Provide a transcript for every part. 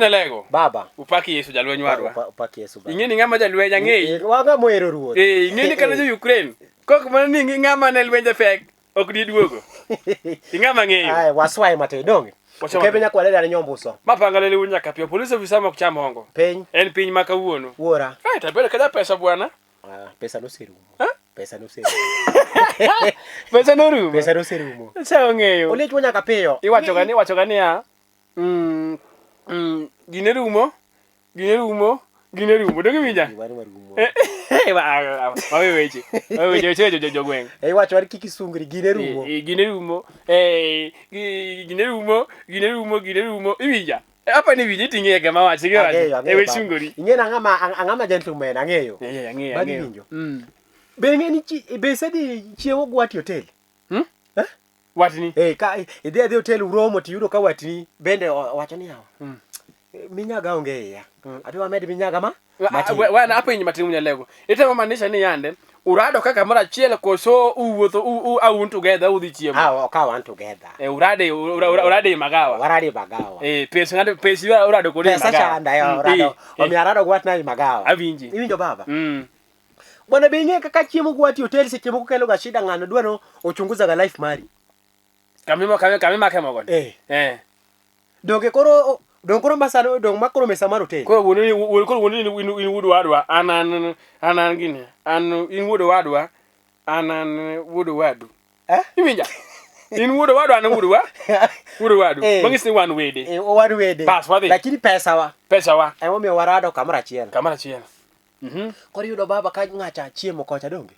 Wunyalego. Baba. Upaki Yesu jalweny wadwa. Upaki Yesu baba. Ing'e ni ng'ama jalweny ang'eyi. Wanga mohero ruoth. Eh, ing'e ni kata jo Ukraine. Kok mana ni ng'ama ne lwenje pek ok diduogo. Ing'ama ng'eyo. Ai, waswaye matin donge. Waswaye Okebe matin. nyakwale dani nyombuso. Mapanga lele wunyaka nyaka piyo. Police officer mok cham hongo. Piny. En piny ma kawuono. Wuora. Right, abedo kaja pesa bwana. Ah, pesa noserumo. Eh? Pesa noserumo. Pesa norumo. Pesa noserumo. Nyasaye ong'eyo. Oliech wuo nyaka piyo. Iwacho ga ni iwacho ga niya. Gine rumo. Gine rumo. Gine rumo. Donge iwinja? Gimane marumo. Eh, wawe weche. Wawe weche weche jo jogweng'. Eh, iwacho ni kik isungri gine rumo. Eh, gine rumo. Eh, gine rumo, gine rumo, gine rumo. Iwinja? Apa ni winji ting'e gama wacho gi wacho. Ang'eyo, ang'eyo E we baba. sungori. Ing'e ni ang'ama ang'ama gentleman ang'eyo. Eh, ang'eyo, Badi ang'eyo. winjo. Be ing'e ni be isedhi chiewo gi wati hotel? Hmm? Eh? Watni. Eh, ka idhi adhi hotel uromo tiyudo ka watni bende owacho ni yawa. Minyaga onge iya. Adwa wamed minyaga ma? Matin. Wana apenji matin unyalego. Itemo maanisha ni yande urado kaka kamoro achiel koso uwuotho u un together udhi chiemo. Ah, ok wan together. Eh, urade urade magawa. Warade magawa. Eh, pesa ng'ato pesa urado kode Pesa magawa. chanda ya urado. Omiyo arado gi watna e magawa. Awinji. Iwinjo baba? Mm. Bwana be ing'e kaka chiemo gi wati hotel seche moko kelo ga shida ng'ano dwaro ochunguza ga life mari. Kamima kamima kamima ke mogo. Eh. Eh. Donge koro dong koro masano dong makoro mesa mar hotel. Koro wuonu ni wuon koro wuonu ni in wuod wadwa an an an an gini an in wuod wadwa an an wuod wadu. Eh? Iwinja? In wuod wadwa an wuod wa wuod wadu. Eh. Mang'isi ni wan wede. Eh, wan wede. Bas, wadhi. Lakini pesa wa Pesa wa emomiyo warado kamoro achiel. kamoro achiel. Mhm. Koro iyudo baba ka ng'acha chiemo kocha donge?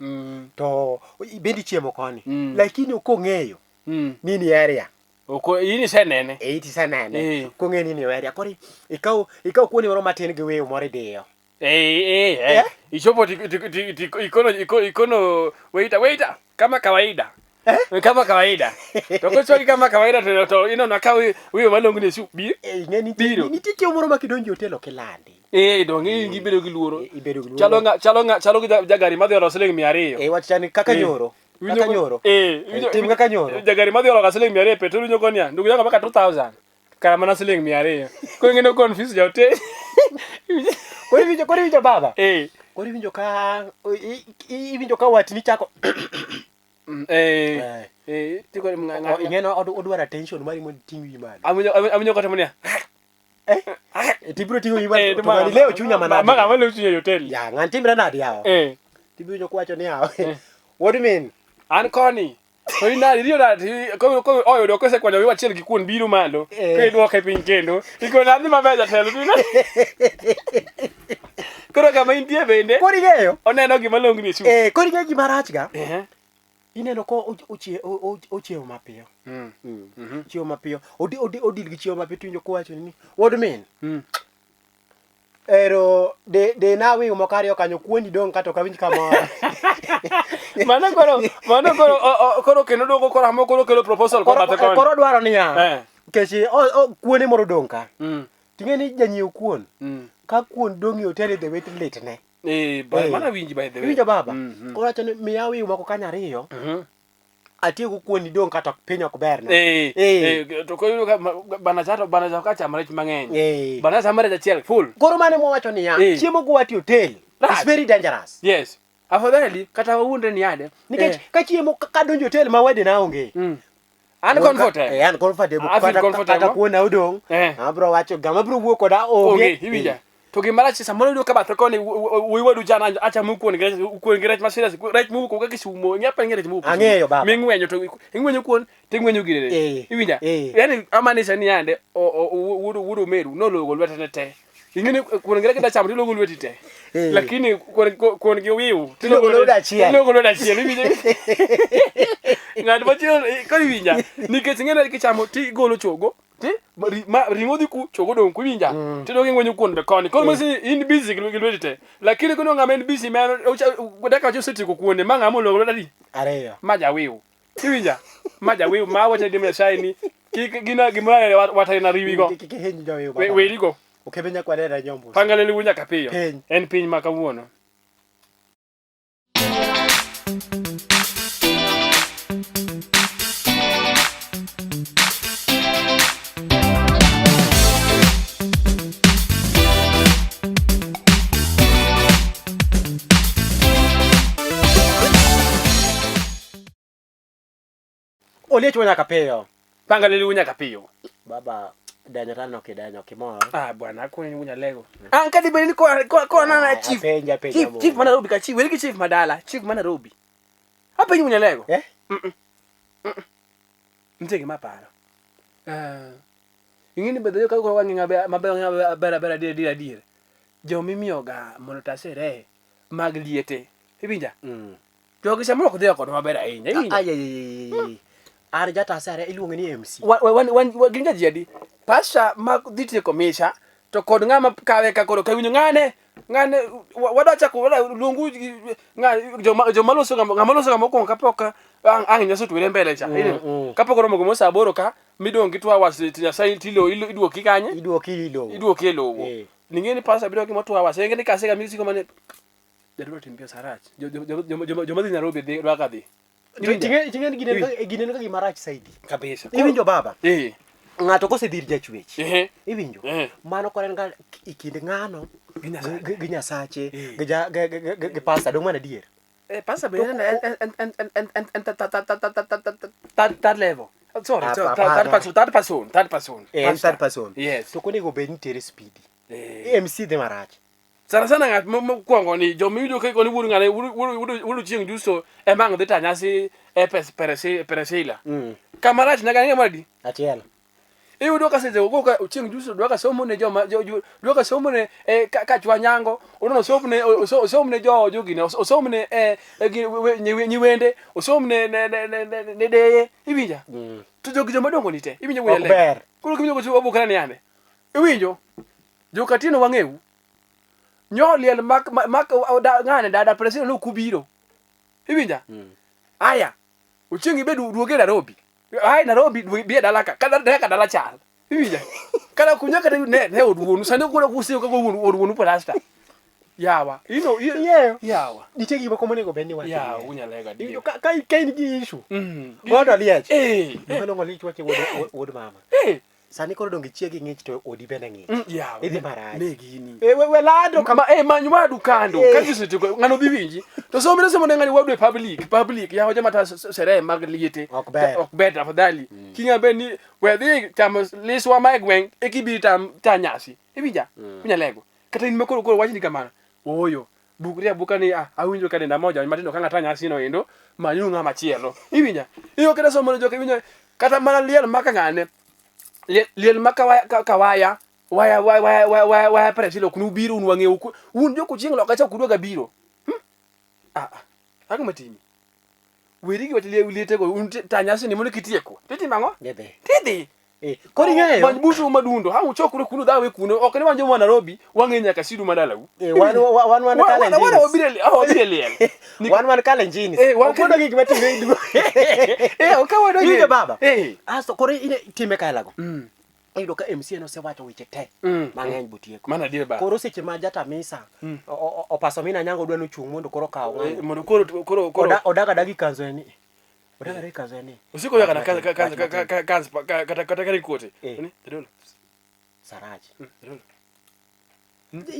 To bende ichiemo koni. Lakini ok ong'eyo ni ni area. Oko in isenene. Eh, itisenene. Eh. Ok ong'eyo ni ni area. Koro ikaw ikaw kuoni moro matin gi wiu moro idiyo. Eh, eh, eh. Eh? Ichopo ti, ti, ti, ti, ikono, ikono, ikono waiter, waiter, kama kawaida. Eh? Kama kawaida. To kochwaki kama kawaida to, to ineno ka wiyo malong'o ni su bi. Eh, ing'e nitie Biro. nitie chiemo moro ma kidonjo e hotel ok ilandi. Eh, donge in gibedo gi luoro. Eh, ibedo gi luoro. Chalo nga chalo nga chalo gi jagari madhi olo siling 200. Eh, wach chani kaka Eh. nyoro. Winjo Kaka ko- nyoro. Eh, Eh, tim kaka nyoro. Jagari madhi olo ga siling 200 petrol winjo konia. Ndugu yangu mpaka 2000. Kara mana siling 200. Koro ing'e no confuse ja hotel. Koro iwinjo baba. Eh. Koro iwinjo ka iwinjo ka watni chako Eh. Eh. Eh, tiko nga ing'e no odwaro attention mari mondo iting' wiyi malo. Awinjo awinjo kata monia. Eh? Tibiro ting'o wiyi malo. Eh, To ng'ani leo chunya manade. Ma ng'ama leo chunya e hotel. Ya, ng'ani timre nade yawa? Eh. Tibiro winjo kowacho ni yawa. What do you mean? An koni. To in nade iriyo nade ko ko oyudo kosekwanyo wiwa achiel gi kuon biro malo. Eh. Ko idwoke piny kendo. Ikone adhi maber jatelo dino. Koro kama intie bende Koro ing'eyo? oneno gima long'ni e soup. Eh, koro ing'eyo gima rach ga? Ehe. Ineno ko ochiewo mapiyo. Chiewo mapiyo. Odi odi odil gi chiewo mapiyo tiwinjo kowacho ni what do you mean? Ero de de na wiu moko ariyo kanyo kuondi dong' kata ok awinj kamoro. Mano koro mano koro koro kendo duogo koro amo koro kelo proposal kwa Koro bathe koni. koro dwaro niya. Eh. Nikech kuone moro dong' ka. Ting'e ni janyiew kuon. Ka kuon dong' e hotel idhi wit litne. Eh, Eh. mana winji by the way. Iwinjo baba? Koro wacho ni miya wiu moko kanyo ariyo. Atieko kuon dong' kata piny ok berna. Eh, Eh. eh, to koro ka bana chato bana chato ka chamo rech mang'eny. Eh. Bana chamo rech achiel full. Koro mane mwawacho niya, Eh. chiemo go wati hotel. Rach. It's very dangerous. Yes. Afadhali kata wawuondre ni ade. Nikech Eh. ka chiemo ka donjo hotel ma wedena onge. An comfortable. Eh, an comfortable. I feel Kata comfortable. kata kuon odong'. Eh. Abro wacho gama bro wuok koda onge. Onge, iwinja. To gima rach samoro iyudo ka bathe koni wuoyi wadu chana achamo kuon gi rech kuon gi rech ma serious rech mowuok kaka Kisumo ing'e pa ing'e rech mowuok Kisumo. Ang'eyo, baba. Ming'wenyo to ing'wenyo kuon to ing'wenyo gire rech. Eh, Iwinja? eh. Yaani amaanisha ni yande wuod wuod Omeru nologo lwete ne te. Ing'e ni kuon gi rech kidwa chamo tilogo lweti te. Eh. Lakini kuon kuon gi wiu Tilogo lwedo achiel. Tilogo lwedo achiel iwinja? Ng'at machielo koro iwinja nikech ing'e ni kichamo tigolo chogo ti ma ring'o dhi ku chogo dong' ku iwinja tidong' ing'wenyo kuon be koni koro masi in busy gi lweti te lakini kono ng'ama en busy ma en dakika achiel osetieko kuonde ma ng'ama ologo lwedo adi Ariyo. ma jawiu iwinja ma jawiu ma wacho ni Nyasaye ni kik gina gimoro watena riwigo Kik ihiny jowiu baba. werigo Okebe nyakwadera nyombo. pangaleli wu nyaka piyo Piny. en piny ma kawuono. Oliech wa nyaka piyo. Panga lili nyaka piyo. Baba denyo tano ok idenyo ok imor. Ah bwana akoni unyalego. An kadi bed ni ko ko ko na Ah, chief. apenja, apenja Chief mondo. chief ma Nairobi ka chief, weri gi chief madala, chief ma Nairobi. Apenjo unyalego. Eh? Nitie gima aparo. Eh, ing'e ni bedho ka koro wang'i maber maber maber aber adier adier adier. Jomimiyoga mondo ta sherehe mag liete. Iwinja? Jogi samoro ok dhiga kodwa maber ahinya. Iwinja? Ay, ay, ay, ay, ay. An jatasare iluonge ni MC. Wa- wa- wan- wan- wa- gin ga ji adi? Pasha ma dhi tieko misa to kod ng'ama kawe ka koro kawinjo ng'ane ng'ane wa- wadwa chako wadwa luongu ng'a joma joma loso ga ng'ama loso ga mokwongo kapok ang' ang' nyasi otwere mbele cha Kapok oromo gimoro saa aboro ka midong' gi two hours to Nyasaye tilo iduoki kanye Iduoki ilowo. Iduoki e lowo. Ning'e ni pastor biro gi two hours ing'e ni kasega misiko mane jadolo tim pesa rach joma dhi Nairobi dhi dwa ka dhi. Ting'e ni gineno ka gima rach saidi. Kabisa. Iwinjo baba? Eh. Ng'ato kosedhi ir jachwech. Eh. Iwinjo? Eh. Mano koro en ga e kind ng'ano Gi Nyasaye. gi Nyasache Eh. gi ja- gi- gi- gi- gi pastor dong' mana adier. Eh, pastor be en en en en en en en en third third level. Sorry, Ah, sorry, pa- third pa- third person, third person, third person. Eh, en Pastor. third person. Yes. To ok onego bed ni tere speedy. Eh. MC dhi marach. Sana sana ng'at mokwongo ni joma iyudo ka koni wuod ng'ane wuod wuod chieng' juso ema ang' dhi ta nyasi e pes peresi peresila. Kama rach nyaka ng'e madi. Achiel. Iyudo ka seche go ka chieng' juso dwa ka somo ne joma jo, jo, dwa ka somo ne e, ka, ka chwa nyango onono osom ne osom ne jo jo gine osom ne e, e, gi- we- nyiwende osom ne ne ne ne, ne, ne deye iwinja to jogi joma dongo ni te iwinjo Ok ber. Koro kiwinjo kocho obukra ni ane iwinjo jokatino wang'ewu nyo liel mak mak ng'ane dada president no kubiro iwinja aya ochieng' ibed duoge Nairobi ai Nairobi duogi bi e dala ka kata dala ka dala chal iwinja kata kunya kata ne ne od wuonu sani koro kuseo kaka wuonu od wuonu plasta yawa ino Ing'eyo? yawa Nitie gik moko monego bed ni wacho. yawa unyalega Iwinjo adier ka ka ka in gi issue. Godo Godo liech. eh Gima long'o liech wacho wuod wuod mama. eh Sani koro donge chiegi ng'ich to odi bende ng'ich. Yawa Idhi marach. ne gini Eh, we, we lando kama kama eh many wadu kando Eh. ka ji osetieko ng'ano dhi winji to somo ne somo ne ng'ani wadu e public public yawa joma ta sherehe mag liete Ok ber. ok ber tafadhali king'a be ni we dhi chamo liswa ma e gweng' e kibiri tam ta nyasi iwinja inyalego kata in ma koro koro wachni kamano ooyo bukri abuka ni ah, awinjo ka denda moja matindo ka ng'ata nyasi no endo manyu ng'ama chielo iwinja iyo kata somo ne joka iwinja kata mana liel maka ng'ane liel liel ma kawaya ka- kawaya waya waya waya waya waya waya presilo ok nubiro un wang'eyo ku- un jok ochieng' loka cha ok udwaga biro Hmm? Ah, ah. Ang'o matimi weri gi wach lietego un ta nyasi ni mondo kitieko titimo ang'o Gidhi. tidhi Eh, koro ing'eyo. Many busu madundo ha uchokre kuno dhawe kuno ok ni wan joma Nairobi wang'e nyaka sidu madalau Eh, wan wan wan wan wan Kalenjins. wabiro e liel Wan wan Kalenjins. Eh, wan Ok wadwa gik matime iduo. Eh, ok wadwa Iwinjo gik- baba? Eh. Asto koro ine time kaelago. Iyudo ka MC en osewacho weche te mang'eny botieko. Mano adier baba. Koro seche ma jatamisa opaso mina nyango dwa nochung' mondo koro okaw Eh, ng'ano. mondo koro koro koro Odaga dagi kanzo en ni. Odaga dagi kanzo en ni. osiko yaka na Wach kanza matin, kanza wach matin. kanza kata kata kata kote Eh. ni jadolo Sarach.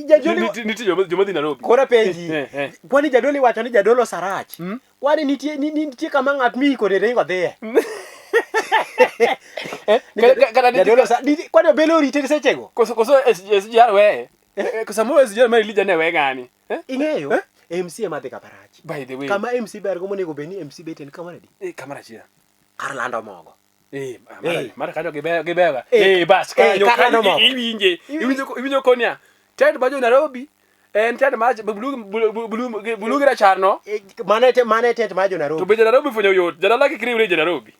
jadolo Jadolo nitie joma dhi Nairobi koro penji. Eh, eh. Kwani jadolo iwacho ni jadolo sarach. Kwani nitie nitie kama ng'at miiko ne ringo dhiye. Ni Kata nitie jadolo sa kwani obele orite sechego? koso koso SGR weye samoro SGR mar Elijah ne we ng'ani Eh? Ing'eyo? MC ema dhi kamarach. By the way Kama MC ber go monego bed ni MC bet en kamoro adi? eh, kamoro achiel Kar lando mogo. Eh, Eh. mara kanyo gibeyo gibeyoga. Eh, Eh, bas eh, kanyo kar kanyo lando mogo. iwinje. Iwinjo iwinjo konia. Tent ma jo Nairobi en tent ma bulu bulu bulu bulu gi rachar no. Eh, Mano e mano e tent mar jo To Nairobi. be jo Nairobi fwenyo yot. Jadala kik riwre jo Nairobi.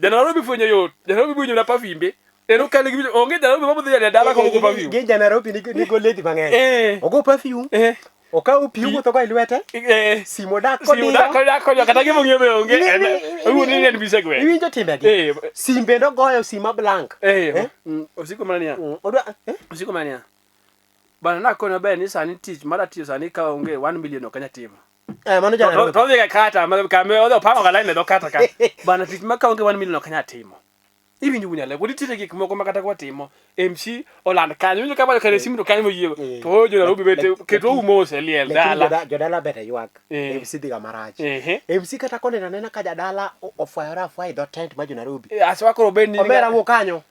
Ja Nairobi fwenyo yot. Ja Nairobi winjo na pafimbe. En okale gi winjo onge ja Nairobi mabudhi e dala ko go perfume. Gi ja Nairobi nigi goledhi mang'eny. Eh. Ogo perfume. Eh. Okawo pi owuotho go e lwete. Eh. Simo dak Simu kodiyo. dak dak kodiyo kata gima ong'eyo be onge. Owuon ni en bise gweng'. Iwinjo timbegi? Eh. Simbe nogoyo sima blank. Eh. Osiko mana niya. Odwa eh? Osiko mana niya. Bana nakoni maber ni sani tich mar atiyo sani ka onge 1 million ok anyal timo. Eh, mano ja To Nairobi. to odhi ga kata ma kame odhi opango ga line e dho kata ka. Bana tich ma ka onge 1 million ok anyal timo. Iwinjo wuon Alego, nitiere gik moko ma kata kwatimo, MC oland kanyo, iwinjo ka kare simu to kanyo moyiego. To oyo jo Nairobi bete keto umos e liel Lakini dala. jodala ber e ywak. MC dhiga marach. MC kata koneno anena ka jadala ofwayore afwaya e dho tent ma jo Nairobi. Aswa koro bed ni Omera wuo kanyo.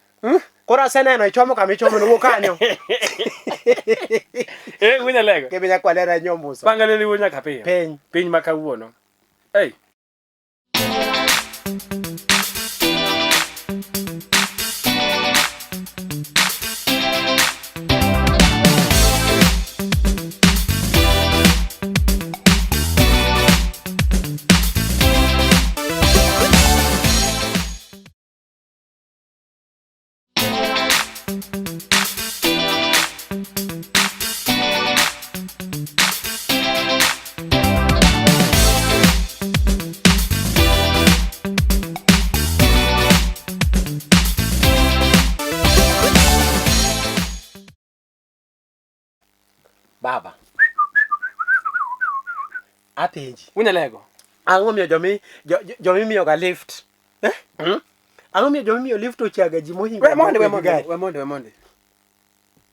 Koro aseneno ichomo kama ichomo no wuo kanyo. Wuon Alego. Kebe nyakwalera nyombuso. Pangaleli wuo nyaka piyo. Piny. Piny ma kawuono. Hey. Baba. Apenji. Unyalego. Ang'o miyo jomi jomimiyoga lift? Eh? Hmm? Ang'o miyo jomimiyo lift ochaga ji mohingo We mondi, we joma mondi, gari? we mondi, we mondi.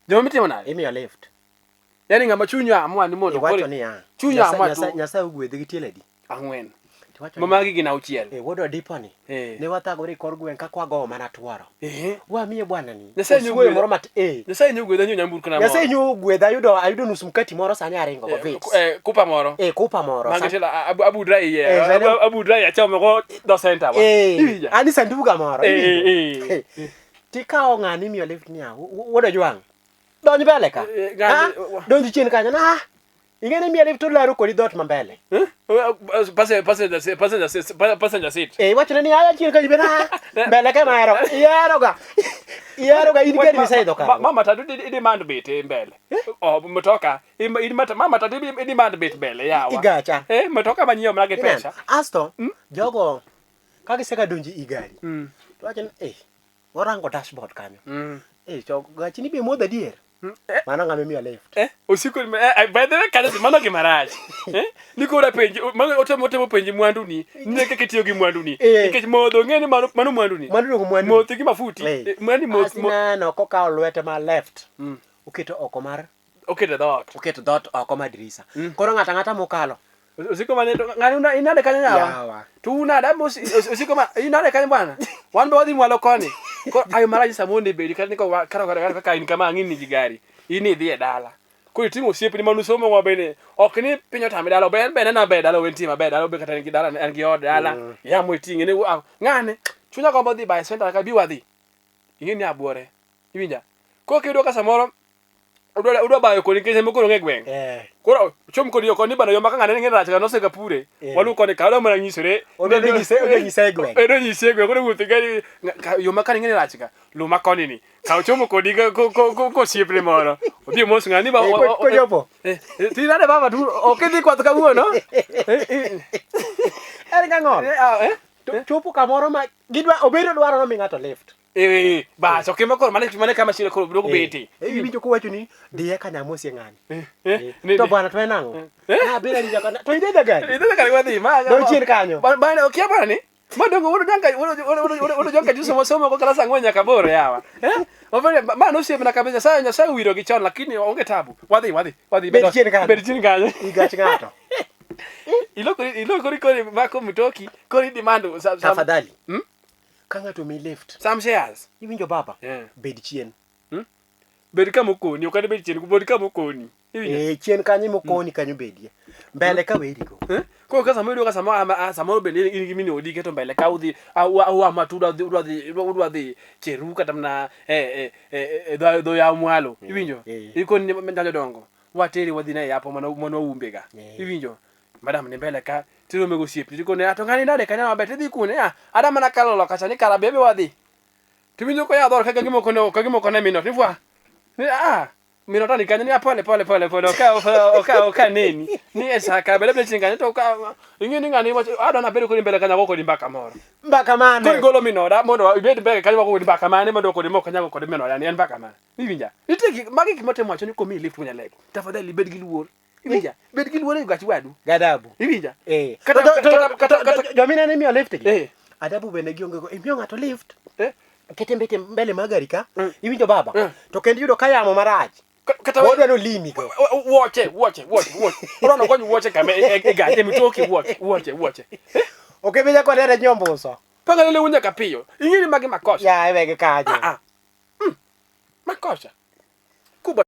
Joma mitimo nade? Imiyo lift. Yaani ng'ama chunyo amua ni mondo Iwacho koro niya. Chunya Nyasaye amua Nyasaye tu Nyasaye ogwedhi gi tielo adi? ang'wen. Tiwacho Ma niya. magi gin auchiel. Eh, wuod Odipo ni. Eh. Ne wathagore e kor gweng' kaka wagowo mana tuoro. Eh. Wamiye bwana ni. Nyasaye Osuoyo nyogwedha. moro mat eh. Nyasaye nyogwedha nyo nyamburko na moro. Nyasaye nyogwedha ayudo ayudo nus mkati moro sani aringo go Eh, vits. kupa moro. Eh, kupa moro. Mange Sa- tela abudra iye. Eh, sani- Abudra iye achamo go do center wa. Eh, Iwinja? ani sanduga moro. Eh, iwinjo? eh, Eh. Tikawo ng'ani imiyo lift niya, wuod Ojwang'. Donj mbele ka. Eh, ng'ani- Ah, Donj chien kanyo na. Ing'e ni miya lift to laro kodi dhoot ma mbele. Eh? Passenger seat, passenger seat, passenger seat. Eh, iwachone ni aya chien kanyo bende ah, mbele ka ema ahero. Iheroga. Iheroga in gari miseidho Ma kar. matatu i demand bet e mbele. Oh, mtoka. Ma matatu i demand bet mbele yawa. Igacha. Eh, mtoka manyiewo mana gi Ineno? pesa. Asto, jogo ka gisega donjo i gari, to wacho ni eh, warango dashboard kanyo. Eh, to gachini be modho adier. Mano ng'ama imiyo lift. Eh, osiko by the way kanyo mano gima rach. Eh, nikora penji, mano otemo otemo penji mwandu ni, ne kaka itiyo gi mwandu ni. Eh. Nikech modho ng'e ni mano mano mwandu ni. Mwandu dong mwandu. Modho gi mafuti. Eh. Mani moth Asineno kokawo lwete ma left, oketo oko mar oketo e dhoot. oketo dhoot oko mar dirisa. Koro ng'ato ang'ata mokalo Osiko mane to ng'ani una inade kanyo nyawa. Yawa. To unade amosi osiko ma inade kanyo bwana. Wan be wadhi mwalo koni. Koro ayo marach sama onego bedi kata ni ko kata kata kaka in kama ang'ini gi gari. In idhi e dala. Koro iting'o osiepni mane usomo go bende ok ni piny otami dala be en bende en maber dala entie maber dala be kata en gi dala en gi od dala. Yamo iting'e ni "Ah, ng'ane chunya gombo dhi by center ka bi wadhi. Ing'e ni abuore. Iwinja? Koro kiyudo ka samoro udwa bayo kodi nikech ema koro onge gweng'. Eh. Koro chom kodi oko ni bana yo maka ng'ane ng'e rach ka nosega pure. Eh. Walu koni ka odwa mana nyisore. Odwa dhi nyise- odwa nyise e gweng'. Odwa nyise e gweng'. Koro wuotho gari yo maka ng'e rach ka lu makoni ni. Ka ochomo kodi ka ko osiepne moro. Odhi omos ng'ani ba Eh, kochopo. Eh, tinade baba tu ok idhi kwath kawuono. Eh, eh, En ga ng'ol. eh, ah, eh. To chopo kamoro ma gidwa obedo dwaro ni omi ng'ato lift. Eh, bas ok ema koro mane mane kama chiro koro biro bete. Eh, iwinjo kowacho ni dhiye ka nyamosie ng'ani. Eh, ni- To bwana to en ang'o? Eh? Ah, biro arita kona. To idhi gari. Idhi kare wadhi ma. Dong chien kanyo. Bana okia bana ni. Ma dongo wuod janka wuod janka ji somo somo ko klas ang'wen nyaka aboro yawa. Eh? Wabere ma nosiepna kabisa Nyasaye Nyasaye owiro gi chon lakini onge tabu. Wadhi wadhi wadhi. Bed chien kanyo. Bed chien kanyo. Igach ng'ato. Ilokori ilokori kori mako mtoki kori demand some, Tafadhali. Hmm? Ka ng'ato omiyi lift, some shares. iwinjo baba? Yeah. Bed chien. Bed kama okoni ok adibed chien bed kama okoni. Iwinjo? Eh, chien kanyo mokoni kanyo bedie. Mbele ka werigo. Eh? Koro ka samoro iyudo ka samoro samoro bende in gi min odi keto mbele ka udhi ua matu udwa dhi udwa dhi udwa dhi Cheru kata mana e e e dho yawo mwalo iwinjo eh. ikoni ni jodongo wateri wadhi ne yapo mana mana waumbe ga Eh. iwinjo madam ni mbele ka tirome go osiepni tikone "Ah, to ng'ani nade kanyo maber tidhi kune ah ada mana kalo loka cha ni kara bebe wadhi tiwinjo koya dhoot ka gimoko ne ka gimoko ne minot ni fwa ni ah minot ani kanyo ni ah, pole pole pole pole oka oka oka neni ni e sa ka bele bele chien kanyo to ka ing'e ni ng'ani wacho adwa nabedo kodi mbele kanyo ago kodi mbaka moro Mbaka mane? koro igolo minoda mondo ibed mbele kanyo wago kodi mbaka mane mondo kodi mok kanyago kodi minoda ni en mbaka mane iwinja nitie gik magi gik motemo wacho ni komiyi lift wuon tafadhali bed gi luor iwinja bed gi luor e gach wadu Gadabu. iwinja Eh. Kata- To- to- kata- kata- to- Jominene imiyo lift gi. Eh. Adabu bende gionge go. Imiyo ng'ato lift. Eh, Kete mbete mbele mar gari ka. Mm. Iwinjo baba? Mm. To kendo iyudo ka yamo marach. Kata Wadwa nolimi go. wuoche wuoche wuoche wuoche. Odwa nokony wuoche kama e gari e mtoki wuoche wuoche wuoche. Ok ibi nyaka wanene nyombuso. Panga lele nyaka piyo. Ing'e ni magi makosa. Ya iwegi kanyo. Ah, ah. Makosa. Kuba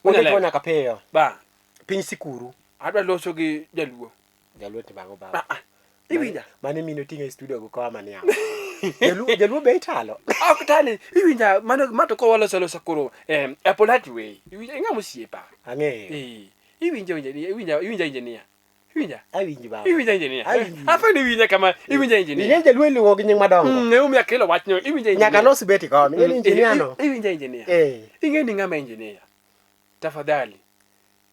Onge Unyalego. tuo nyaka piyo. Ba, Piny sikuru. adwa loso gi jaluo. Jaluo tibango baba. Ah, ah. Iwinja? Mane mino ting'e e studio go koa maniang'. Jaluo jaluo be italo. Ok tali, iwinja mano ma to koro waloso alosa koro a polite way. Iwinja ing'ama osiepa. Ang'eyo. Eh, iwinja winja iwinja iwinja engineer. Iwinja? Awinji baba. Iwinja engineer. Awinji. Afani iwinja kama iwinja engineer. Ing'e jaluo iluongo gi nying madongo. Emomiyo akelo wachno. Iwinja engineer. Nyaka los beti koni. Ing'e ni engineer no. Iwinja engineer. Eh. Ing'e ni ng'ama engineer. Tafadhali.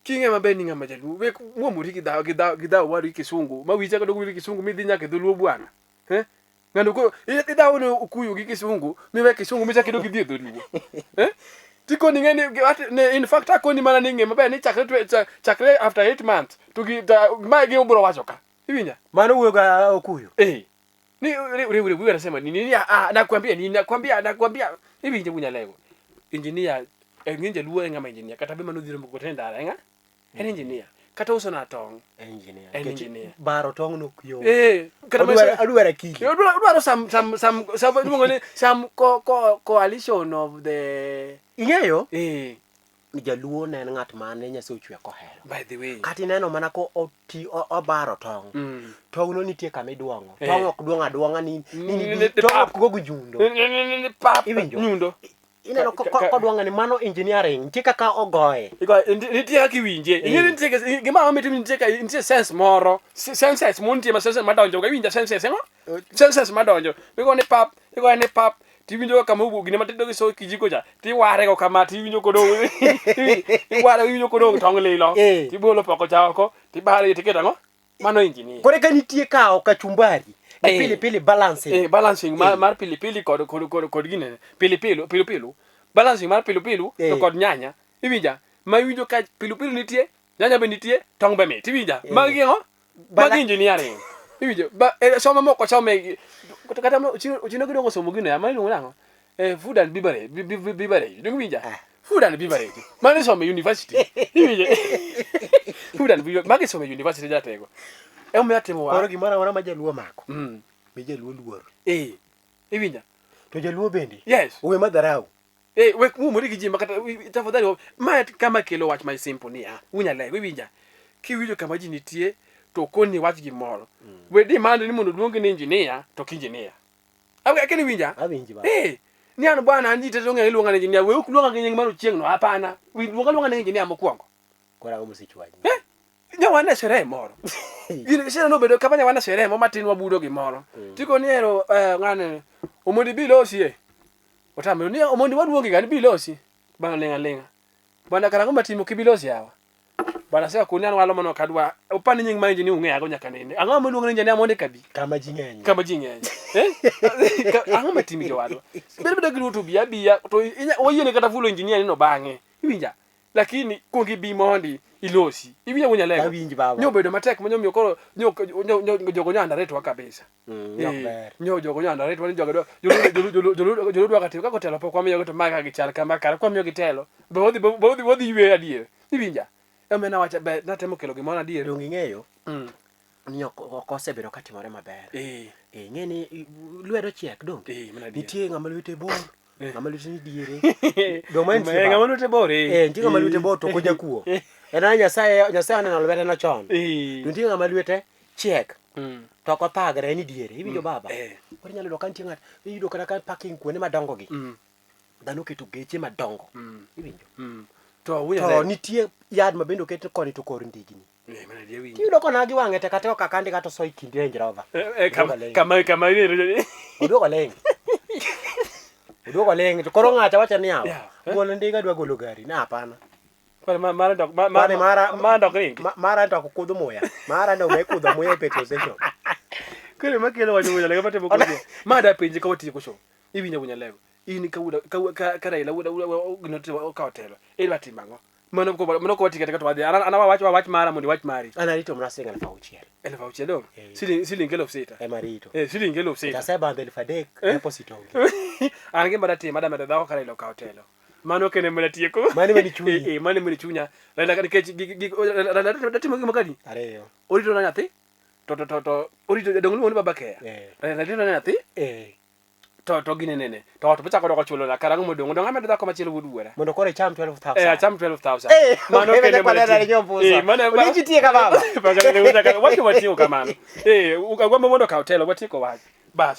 King'e maber ni ng'ama jaluo. Wek muomori gi dhawo gi dhawo gi dhawo waru gi kisungu. Ma wicha kodog gi kisungu midhi nyaka e dholuo bwana. Eh? Ng'ano ko idhawo ne okuyu gi kisungu miwe kisungu michak idog idhi e dholuo. Eh? Tikoni ng'e ni ne in fact akoni mana ni ng'e maber ni chakre chakre after 8 months to gi ma gi obro wacho ka. Iwinja? Mano wuoyo ga okuyu. Eh. Ni ule ule ule anasema nini? Nini ah nakwambia nini? Nakwambia nakwambia iwinje bunyalego. Engineer ng'e jaluo en ng'ama engineer kata be mano dhiro moko tende ndara en ng'a? En engineer. Kata uso na tong'. Engineer. En Nikech engineer. Baro tong' no ok yom. Eh, kata Odwaro odwaro akili. Odwaro some iluongo ni some co co coalition of the Ing'eyo eh ni jaluo ne en ng'at mane Nyasaye ochwe kohero. by the way. Kata ineno mana ko oti obaro tong'. Tong' no nitie kama iduong'o. Eh. Tong' ok duong' aduong'a ni ni ni Ni- tong' pap. ok go gi nyundo. Ni pap Iwinjo? nyundo. Ineno kodwang'o ni mano engineering nitie kaka ogoye. Nitie kaka iwinje. Ing'e ni nitie gima omiyo timo nitie nitie sense moro. Senses mo nitie ma senses madonjo. Iwinjo senses ang'o? Senses madonjo. Igo ni pap, igo ni pap. Tiwinjo kama owuok gine matindo gi so kijiko cha. Tiware go kama tiwinjo kodong'. Iware iwinjo kodong' tong' lilo. Tibolo poko cha oko, tibare tiketo ang'o? Mano engineer. Koro ka nitie kawo kachumbari gi pilipili balancing. Balancing mar pilipili kod kod kod kod gine pilipili pilipili balancing mar pilipili to kod nyanya. Iwinja? Ma iwinjo ka pilipili nitie, nyanya be nitie, tong' be mit. Iwinja? Magi ang'o? Magi engineering. Iwinjo? Ba somo moko some kata Ochino gidongo somo gino ya, mano iluongo nang'o? Food and beverage, beverage. Donge iwinja? Food and beverage. Mano isomo e university. Iwinjo? Food and beverage. Magi isomo e university jatego. Emomiyo atimo wa. Koro gimoro amora ma jaluo omako, mi jaluo luor. Iwinja? To jaluo bende, Yes. owe madharau. Wek muomori gi ji ma kata tafadhali ma kama kelo wach ma simple niya, unyalego iwinja. Kiwinjo kama ji nitie to koni wach gimoro. We demand ni mondo oluongi ni engineer to ok engineer. Akeni winja? Awinji baba. Ni an bwana an ji te ong'eyo iluonga ni engineer. We ok luonga gi nying mar Ochieng' no, hapana. Wi luonga luonga ni engineer mokwongo. Koro ang'o mosechwanyi? Nyo wan e sherehe moro. Gini sherehe nobedo kama nya wan e sherehe moro matin wabudo gimoro. Tikoni ero ng'ane Omondi bi losie. Otamre ni Omondi waluongi ga ni bi losi. Bana ling'a ling'a. Bana karang'o matimo kibi losi yawa. Bana sasa kuni an walo mano kadwa. Opani nying ma engineer ung'eyago nyaka nene. Ang'o miluongo ni engineer mondo kabi? Kama ji ng'eny. Kama ji ng'eny. Ang'o matimi jowadwa? Bed beda gi luto biya biya to oyiene kata fulo engineer ni no bang'e. Iwinja? Lakini kuong ibi mondi ilosi. Iwinja wunya lego. Awinji baba. Nyo bedo matek manyo miyo koro nyo jogo nyo underrate kabisa. Nyo ber. Nyo jogo nyo underrate wa ni jogo joluo joluo joluo dwa katimo kaka otelo pok wamiyo to maga gichal kama kara kwa miyo gitelo. Be wadhi wadhi wadhi yweyo adier. Iwinja? Emomiyo nawacho be natemo kelo gimoro adier. Donge ing'eyo ni ok osebedo katimore maber. Ing'e ni lwedo chiek donge? Nitie ng'ama lwete bor, ng'ama lwete ni diere. Donge ma nitie Ng'ama lwete bor Nitie ng'ama lwete bor to ok ojakuo. En ana Nyasaye Nyasaye oneno lwete no chon. To nitie ng'ama lwete chiek to ok othagre en diere. Iwinjo baba? Koro inyalo yudo ka nitie ng'at iyudo kata ka parking kuonde madongo gi. Dhano oketo geche madongo. Iwinjo? To To nitie yard ma bende oket koni to kor ndigni. Tiyudo konagi wang'e tek ateko kaka andika to soy kind Range Rover. Kama kama Oduogo ling'. Oduogo ling' to koro ng'acha wacho ni yawa. Yeah. Gol ndiga dwa golo gari. Na hapana. Kwani ma- mara dok ma ma Kwani mara ma dok ringi. Mara to ok kudh muya. Mara ndo me kudho muya e petrol station. Koro makelo wach wuon Nyalego matemo kodi. Ma da penji ka watieko show. Iwinjo wuon Nyalego. In ka wuda ka ka ka Raila wuda wuda gino timo okawo telo. Idwa timo ang'o? Mano ko mano ko watieko to wadhi. An an wach wach mara mondo iwach mari. An arito mana siling 6,000. 6,000 dong. Eh. Siling siling 6,000. Ema arito. Eh siling 6,000. Asebandho 3,000 deposit onge. An gima datimo adamedo dhako ka Raila okawo telo. Mano kende mana tieko. Mano ema ni chunyi. Eh, eh, mano ema ni chunya. Raila nikech gi Raila datimo gima kadi. Ariyo. Orito na nyathi. To to to to orito dong luongo ni baba keya. Eh. Raila rito na nyathi. Eh. To to gine nene. To ot bochako doko chulo na karang'o modong'. Dong amedo dhako machielo wuod wuora. Mondo koro icham 12,000. Eh acham 12,000. Eh, Mano okay, kende kwa mana neno tieko. nyombusa. Eh, mano Olinji tie ka baba. Paka ne wuoda ka wacho watieko kamano. Eh, agombo mondo okaw telo watieko wach. Bas.